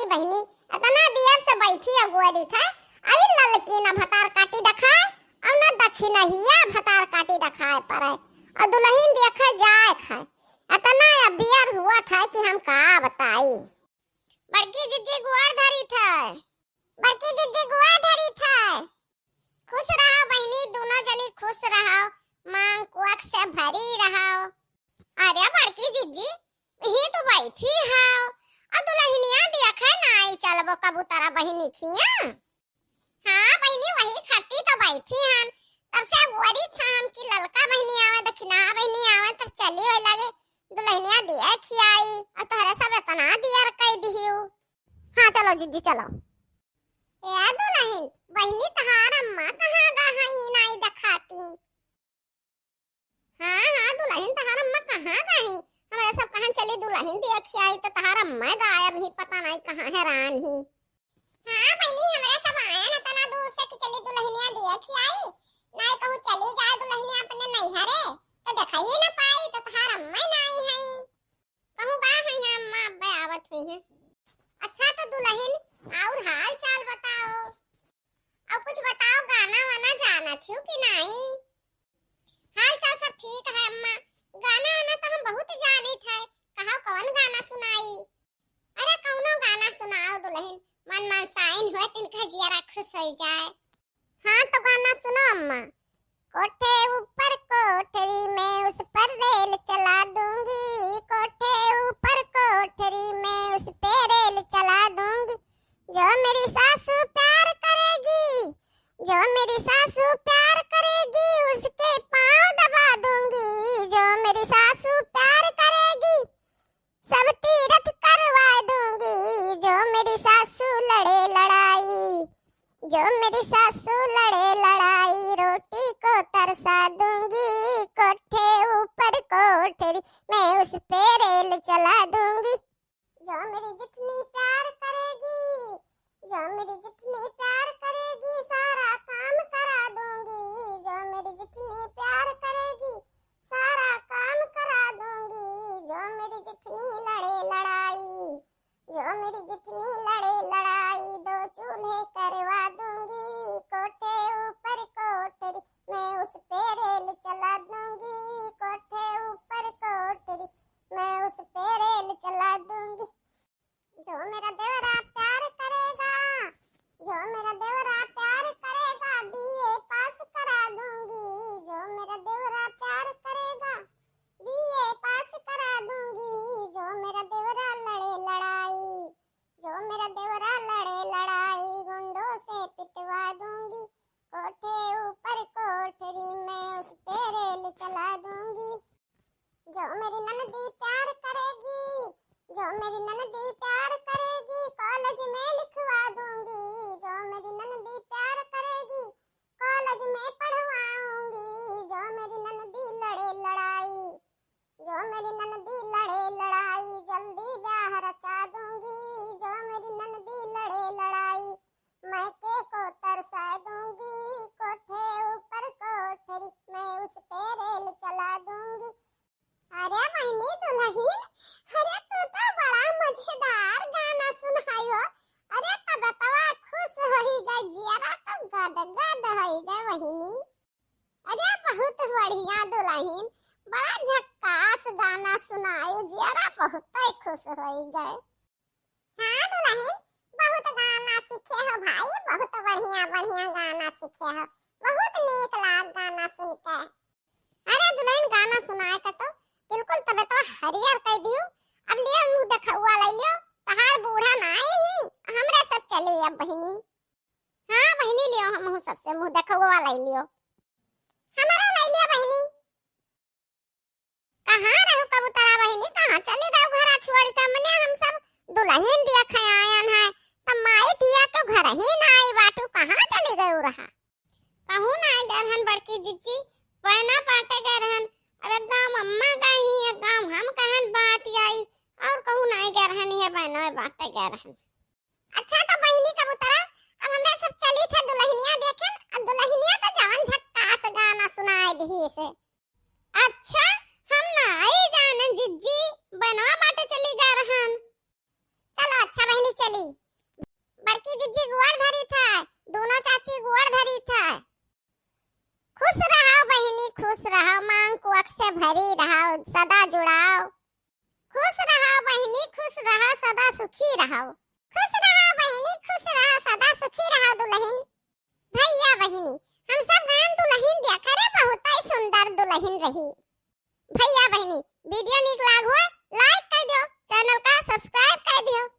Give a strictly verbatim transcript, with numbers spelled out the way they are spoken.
बहिनी, अतना दियर से बैठी अगुआरी थे, अरे ललकी न भतार काटी देखाए, और न दक्षिणहिया भतार काटी देखाए पड़े, और दुलहिन देखे जाए खाए। अतना अबियर हुआ था कि हम का बताई। बड़की जिज्जी गोड़ धरी थे, बड़की जिज्जी गोड़ धरी थे। खुश रहो बहिनी, दोनों जनी खुश रहो, मांग कोख से भरी रहो। अरे बड़की जिज्जी, यहीं तो बैठी हो, और दुलहिनिया देखे नाई चलबो कबूतरा बहिनी खिया। हाँ बहिनी, वही खाती तो बैठी हन, तब से अगुआरी था हम कि ललका बहिनी आवे, दक्षिणा बहिनी आवे, तब चली होए लगे दुलहिनिया देखे आई, और तोहरे सब अतना दियर कई दिहियो। हाँ चलो जिज्जी चलो। ए दुलहिन, बहिनी तहार अम्मा कहाँ गा हई, नाई देखाती। हाँ हाँ दुलहिन, तहार अम्मा कहाँ गा ही? हमरे सब कहन चली दुलहिन देखे आई, तो तहार अम्मा गायब ही, पता नाई कहाँ हैरान ही। हाँ बहिनी, हमरे सब आयन अतना दूर से कि चली दुलहिनिया देखे आई, नाई कहूँ चली जाए दुलहिनिया अपने नैहरे, तो देखा ही ना पाई, तो तहार अम्मा ही नाई है। कहूँ गा हुई है अम्मा, अब्बे आवत हुई है। अच्छा तो दुलहिन, और हाल चाल बताओ, और कुछ बताओ, गाना वाना जानत हो कि नाई? हाल चाल सब ठीक है अम्मा, गाना वाना तो हम बहुत जानित है, कहो कौन गाना सुनाई? अरे कौनो गाना सुनाओ दुलहिन, मन मनसाइन होए, तिनका जियरा खुश हो जाए। हाँ तो गाना सुनो अम्मा। कोठे ऊपर कोठरी में उस पर रेल चला दूंगी, कोठे ऊपर कोठरी में उस पे रेल चला दूंगी। जो मेरी सासू प्यार करेगी, जो मेरी सासू प्यार करेगी, उसके पाँव दबा दूंगी। जो मेरी सासू प्यार करेगी, सब तीरथ करवा दूंगी। जो मेरी सासू लड़े लड़ाई, जो मेरी सासू लड़े लड़ाई, रोटी को तरसा दूंगी। कोठे ऊपर कोठरी, मैं उस पे रेल चला दूंगी। जो मेरी जितनी प्यार करेगी, जो मेरी जितनी प्यार करेगी, सारा काम करा दूंगी। जो मेरी जितनी प्यार करेगी, सारा काम करा दूंगी। जो मेरी जितनी लड़े लड़ाई, जो मेरी जितनी लड़े लड़ाई, दो चूल्हे करवा दूंगी। कोठे ऊपर कोठरी, मैं उस पे रेल चला दूंगी। कोठे ऊपर कोठरी, मैं उस पे रेल चला दूंगी। जो मेरा देवरा प्यार करेगा, जो मेरा देवरा प्यार करेगा, बीए पास करा दूंगी। जो मेरा देवरा प्यार करेगा, बीए पास करा दूंगी। जो मेरा देवरा लड़े लड़ाई, जो मेरा देवरा लड़े लड़ाई, गुंडों से पिटवा दूंगी। कोठे ऊपर कोठरी, मैं उस पे रेल चला दूंगी। जो मेरी ननदी प्यार करेगी, जो मेरी ननदी प्यार करेगी, कॉलेज में लिखवा दूंगी। जो मेरी ननदी प्यार करेगी, कॉलेज में पढ़वाऊंगी। जो मेरी ननदी लड़े लड़ाई, जो मेरी ननदी लड़े लड़ाई, जल्दी ब्याह रचा दूंगी। जो मेरी ननदी लड़े लड़ाई, मैं के को तरसा दूंगी। कोठे ऊपर कोठरी, मैं उस पे रेल चला दूंगी। अरे बहिनी दुलहिन, अरे तू तो बड़ा मजेदार गाना सुनायो। अरे तबतवा खुश होई गए, जियरा तो गद गद होई गए बहिनी। अरे बहुत बढ़िया दुलहिन, बड़ा झक्कास गाना सुनायो, जियरा बहुत ही खुश होई गए। हाँ दुलहिन, बहुत गाना सीखे हो भाई, बहुत बढ़िया बढ़िया गाना सीखे हो, बहुत नीक लाग गाना सुन के। अरे दुलहिन, गाना सुनाए का तो बिल्कुल तबे तो हरियर कह दियो। अब लियो मुँह देखौआ लाई लियो, तहार बूढ़ा नाई ही, हमरे सब चली अब बहिनी। हाँ बहिनी, लियो हमहू सबसे मुँह देखौआ लाई लियो, हमारा लाई लियो बहिनी। कहाँ रहू कबूतरा बहिनी, कहाँ चली गऊ घरा छोड़ी के? मने हम सब दुलहिन देखे आयन है, त माई धिया के घर ही ना आई बाटू, कहाँ चली गऊ रहा? कहूँ ना गए रहन बड़की जिज्जी, बहना बाटे गए रहन। अब एक गाँव अम्मा गई ही, एक गाँव हम कहन बाटी आई, और कहूँ ना गए रहन, ये बहना बाटे गए रहन। अच्छा तो बहिनी कबूतरा, अब हमरा सब चली थे दुलहिनिया देखे, अब दुलहिनिया तो जवन झक्कास गाना सुनाए दिही से। अच्छा, हम नाई जानन जिज्जी, बनवा बाटे चली गए रहन। चलो अच्छा बहिनी चली। बड़की जिज्जी गोड़ धरी थे, दोनों चाची गोड़ धरी थे। खुश रहो बहिनी, खुश रहो, मांग कोख से भरी रहो, सदा जुड़ाओ। खुश रहो बहिनी, खुश रहो, सदा सुखी रहो। खुश रहो बहिनी, खुश रहो, सदा सुखी रहो दुलहिन। भइया बहिनी, हम सब गायन दुलहिन देखा रे, बहुत ही सुंदर दुलहिन रही। भइया बहिनी, video नीक लाग होय, like कइ दियो, channel का subscribe कइ दियो।